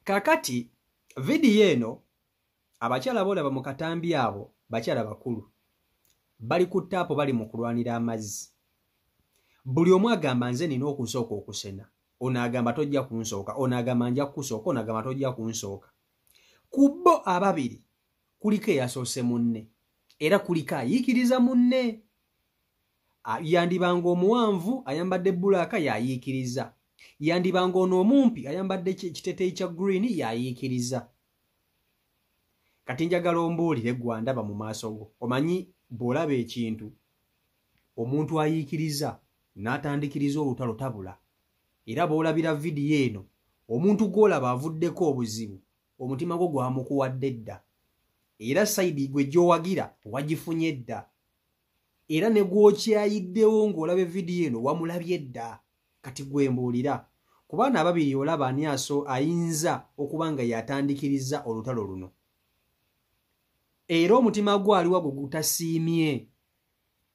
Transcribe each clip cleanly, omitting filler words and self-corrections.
Kakati vidiyo eno, abakyala boolaba mu katambi abo bakyala bakulu, bali ku ttaapu, bali mu kulwanira amazzi. Buli omu agamba, "Nze nina okusooka okusena." Ono agamba, "Tojja kunsooka." Ono agamba, "Nja kukusooka." Ono agamba, "Tojja kunsooka." Ku bo ababiri kuliko eyasoose munne era kuliko ayiikiriza munne. Yandibanga omuwanvu ayambadde black yayiikiriza, yandibanga ono omumpi ayambadde ekiteeteeyi kya green yayiikiriza. Kati njagala ombuulire, gwandaba mu maaso go, omanyi bw'olaba ekintu, omuntu ayiikiriza n'atandikiriza olutalo tabula. Era bw'olabira vidiyo eno, omuntu gw'olaba avuddeko obuzibu, omutima gwo gwamukuwadde dda, era side gwe gy'owagira wagifunye dda, era ne gw'okyayiddewo ng'olaba evidiyo eno wamulabye dda. Kati gwe mbuulira, ku baana ababiri olaba ani aso ayinza okuba nga yatandikiriza olutalo luno, era omutima gwo aliwa gwe gutasiimye?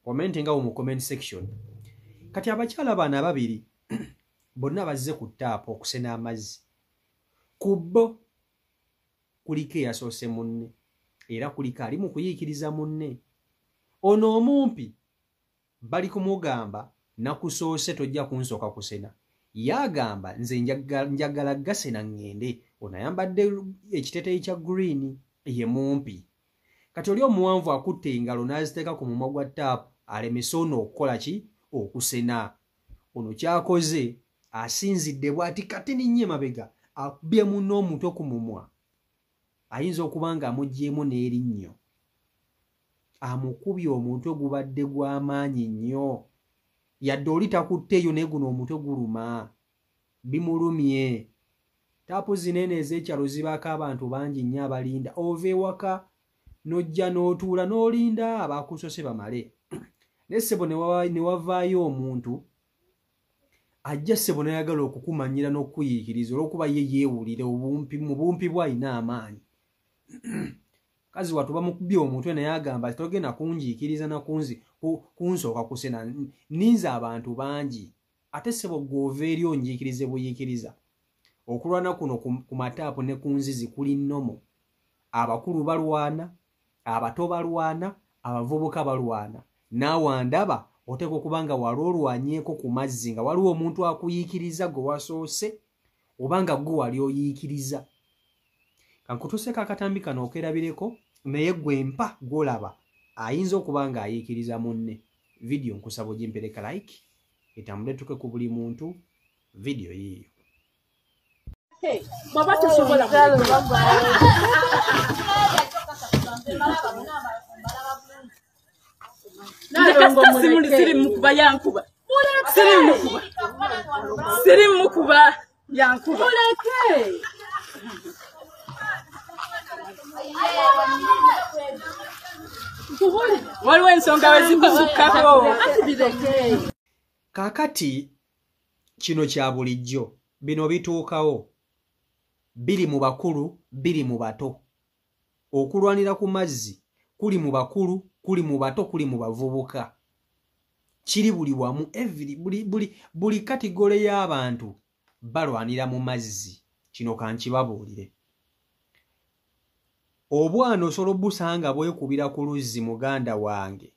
Comment nga wo mu comment section. Kati abakyala bano ababiri bonna bazze ku ttaapu okusena amazzi. Ku bo kuliko eyasoose munne era kuliko ali mu kuyiikiriza munne. Ono omumpi bali kumugamba, "Nakusoose, tojja kunsooka kusena." Yagamba, "Nze njagala gasena ŋŋende." Ono ayambadde ekiteeteeyi kya green ye mumpi. Kati oli omuwanvu akutte engalo n'aziteeka ku mumwa gwa ttaapu alemese ono okukola ki? Okusena. Ono kyakoze, asinzidde bw'ati katini nnyo emabega, akubye munne omutwe ku mumwa. Ayinza okuba nga amuggyemu n'erinnyo. Amukubye omutwe gubadde gw'amaanyi nnyo, yadde oli takutteeyo, naye guno omutwe guluma, bimulumye. Taapu zinene ez'ekyalo zibaako abantu bangi nnyo abalinda. Ova ewaka n'ojja n'otuula n'olinda abakusose bamale. Naye ssebo, ne wavaayo omuntu ajja, ssebo, n'ayagala okukumanyira n'okukuyiikiriza olw'okuba ye yeewulira obumpi, mu bumpi bwe alina amaanyi. Kazi wattu bamukubye omutwe, naye agamba, "Togenda kunjiikiriza nakunzi kunsooka kusena, ninze abantu bangi. Ate ssebo gw'ova eri onjiikirize buyiikiriza." Okulwana kuno ku mataapu ne ku nzizi kuli nnomo. Abakulu balwana, abato balwana, abavubuka balwana. Naawe andaba oteekwa okuba nga wali olwanyeeko ku mazzi, nga waliwo omuntu akuyiikiriza gwe wasoose oba nga gwe wali oyiikiriza. Kankutuuseko akatambi kano okerabireko, naye gwe mpa gw'olaba ayinza okuba ng'ayiikiriza munne. Vidiyo nkusaba ogimpereka like, etambule tuke ku buli muntu. Vidiyo yiiyo. Bw'aba tosobola. Nze kasita simuli siri mukuba, yankuba. Siri mukuba, siri mukuba, yankuba. Muleke. Waliwo ensonga wezikusukkako. Kaakati kino kya bulijjo, bino bituukawo, biri mu bakulu, biri mu bato. Okulwanira ku mazzi kuli mu bakulu, kuli mu bato, kuli mu bavubuka, kiri buli wamu. Every buli category y'abantu balwanira mu mazzi. Kino kankibabuulire, obwana osobola obusanga bwekubira ku luzzi, muganda wange,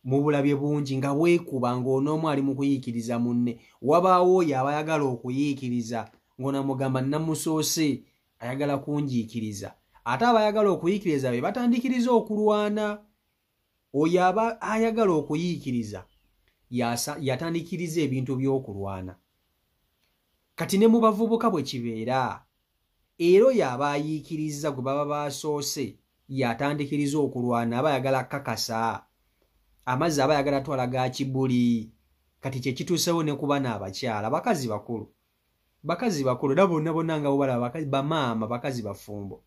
mubulabye bungi nga bwekuba, ng'onoomu ali mu kuyiikiriza munne. Wabaawo oyo aba ayagala okuyiikiriza, ng'onamugamba, "Namusoose, ayagala kunjiikiriza." Ate abayagala okuyiikiriza be batandikiriza okulwana. Oyo aba ayagala okuyiikiriza yatandikiriza ebintu by'okulwana. Kati ne mu bavubuka bwe kibeera, era oyo aba ayiikiriza gwe baba basoose yatandikiriza okulwana, aba ayagala kakasa amazzi, aba ayagala twala ga kibuli. Kati kyekituusewo ne ku bana abakyala, bakazi bakulu, bakazi bakulu, era bonna bonna nga bobalaba bamaama, bakazi bafumbo.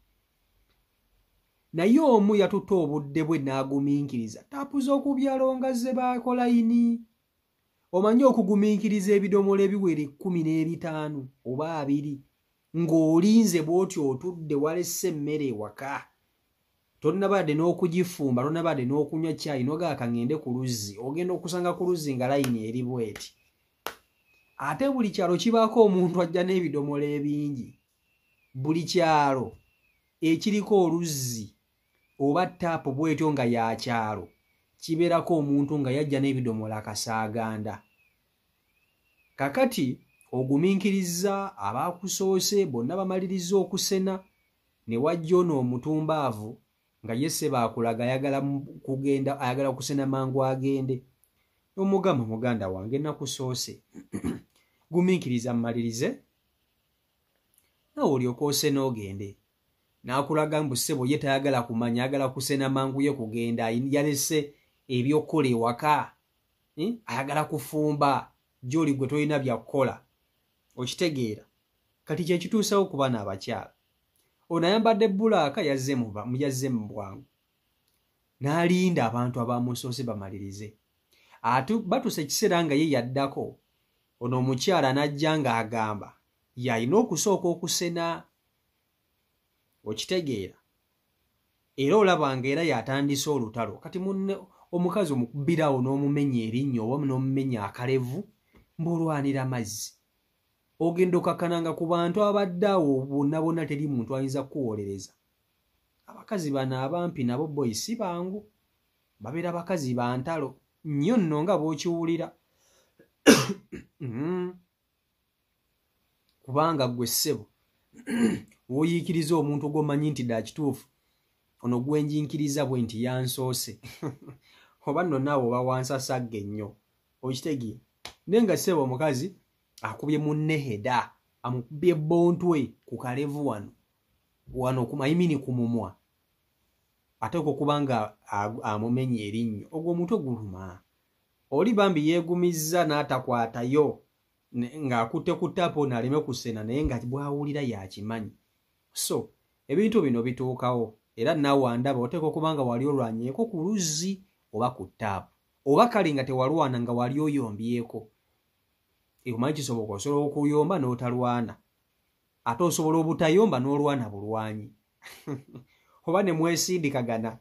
Naye omu yatutte obudde bwe n'agumiikiriza. Taapu z'oku byalo nga ze baakola layini, omanyi okugumiikiriza ebidomola ebiwera 15 oba 20 ng'olinze bw'otyo, otudde, walesse emmere ewaka, tonnabadde n'okugifumba, tonnabadde n'okunywa caayi, nogaa kaŋŋende ku luzzi. Ogenda okusanga ku luzzi nga layini eri bweti. Ate buli kyalo kibaako omuntu ajja n'ebidomola ebingi. Buli kyalo ekiriko oluzzi oba ttaapu bwetyo nga ya kyalo kibeerako omuntu nga yajja n'ebidomola akasaaganda. Kakati ogumiikiriza abaakusoose bonna bamaliriza okusena ne wajja ono omutumbaavu nga ye ssebaakulaga ayagala kugenda, ayagala kusena mangu agende. N'omugamba, muganda wange nakusoose, gumiikiriza mmalirize nawe olyoke osene ogende. N'akulaga mbu ssebo ye tayagala kumanya, ayagala kusena mangu ye kugenda, yalese ebyokukola ewaka, ayagala kufumba, gy'oli gwe tolina bya kukola. Okitegeera? Kati kye kituusawo ku baana abakyala. Ono ayambadde bbulaaka yazze mu bwangu n'alinda abantu abamusoose bamalirize. Ate batuuse ekiseera nga ye yaddako, ono omukyala n'ajja ng'agamba y'alina okusooka okusena. Okitegeera? Era olaba nga era y'atandise olutalo. Kati munne omukazi omukubirawo n'omumenya erinnyo oba n'omumenya akalevu mb'olwanira mazzi. Ogenda okakkananga ku bantu abadde awo bonna bonna, teri muntu ayinza kukuwolereza. Abakazi bano abampi nabo boyi si bangu, babeera bakazi ba ntalo nnyo nno nga bw'okiwulira. Kubanga ggwe ssebo w'oyiikiriza omuntu gw'omanyi nti dda kituufu ono gwenjinkiriza bwe nti yansoose, oba nno naawe oba wansasagge nnyo. Okitegeera? Naye nga ssebo omukazi akubye munne heda, amukubye bontwe ku kalevu wano wano ku mayimini ku mumwa, ate okwo nga amumenye erinnyo, ogwo omutwe guluma. Oli bambi yeegumizza n'atakwatayo ng'akutte ku ttaapu ono aleme kusena, naye nga bw'awulira yakimanyi. So ebintu bino bituukawo, era naawe andaba oteekwa okuba nga wali olwanyeeko ku luzzi oba ku ttaapu, oba kale nga tewalwana nga wali oyombyeko. Omanyi kisoboka, osobola okuyomba n'otalwana, ate osobola obutayomba n'olwana bulwanyi oba ne mwesindikagana.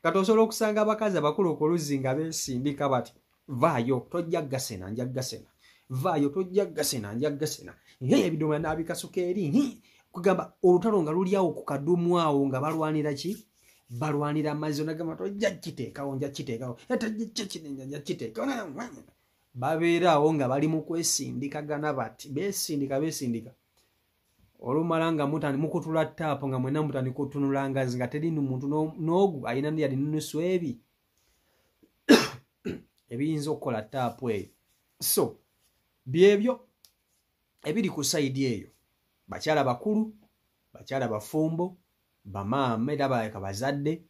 Kati osobola okusanga abakazi abakulu ku luzzi nga beesindika bati, vaayo tojja gasena, nja gasena, vaayo tojja gasena, nja gasena, ebidomola n'abikasuka eri. Kugamba olutalo nga luli awo ku kadumu awo nga balwanira ki? Balwanira amazzi. Onagamba tojja kiteekawo, nja kiteekawo, nja kiteekawo. Babeera awo nga bali mu kwesindikagana bati, beesindika beesindika. Olumala nga mukutula ttaapu nga mwenna mutandika otunula ngazi nga teri muntu n'ogu alina yali nusu ebi ebiyinza okukola ttaapu eyo. So byebyo ebiri ku sayidi eyo. Bakyala bakulu, bakyala bafumbo, bamaama era baleka bazadde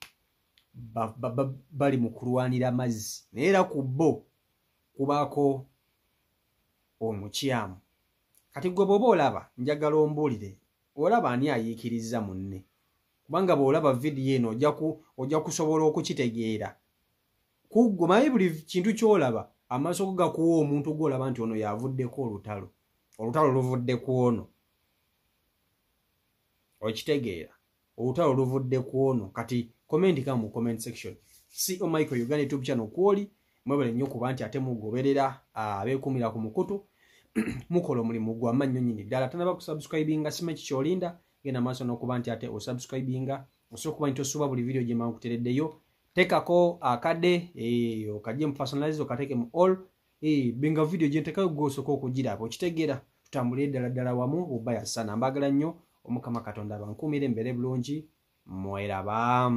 bali mu kulwanira mazzi, naye era ku bo kubaako omukyamu. Kati gwe bw'oba olaba, njagala ombuulire, olaba ani ayiikiriza munne? Kubanga bw'olaba vidiyo eno ojja kusobola okukitegeera. Ku ggwe manyi buli kintu ky'olaba amaaso go gakuwa omuntu gw'olaba nti ono y'avuddeko olutalo, olutalo luvudde ku ono. Okitegeera? Olutalo luvudde ku ono. Kati comment ka mu comment section. CO Michael Uganda YouTube channel kwoli, mwebale nnyo kuba nti ate mugoberera abeekumira ku mukutu, mukola omulimu gw'amaanyi nnyini ddala. Tanaba kusubscribinga, simanyi kikyolinda, genda maaso n'okuba nti ate osubscribinga, osobola okuba nti osuba buli video gye mba nkutereddeyo. Teekako akadde, okajje mu personalize, okateeke mu all, binga video gye nteekayo gwe osooka okugiraba. Okitegeera? Tutambulire ddala ddala wamu bubaya sana. Mbaagala nnyo, Omukama Katonda abankuumire, mbeere bulungi, mweraba.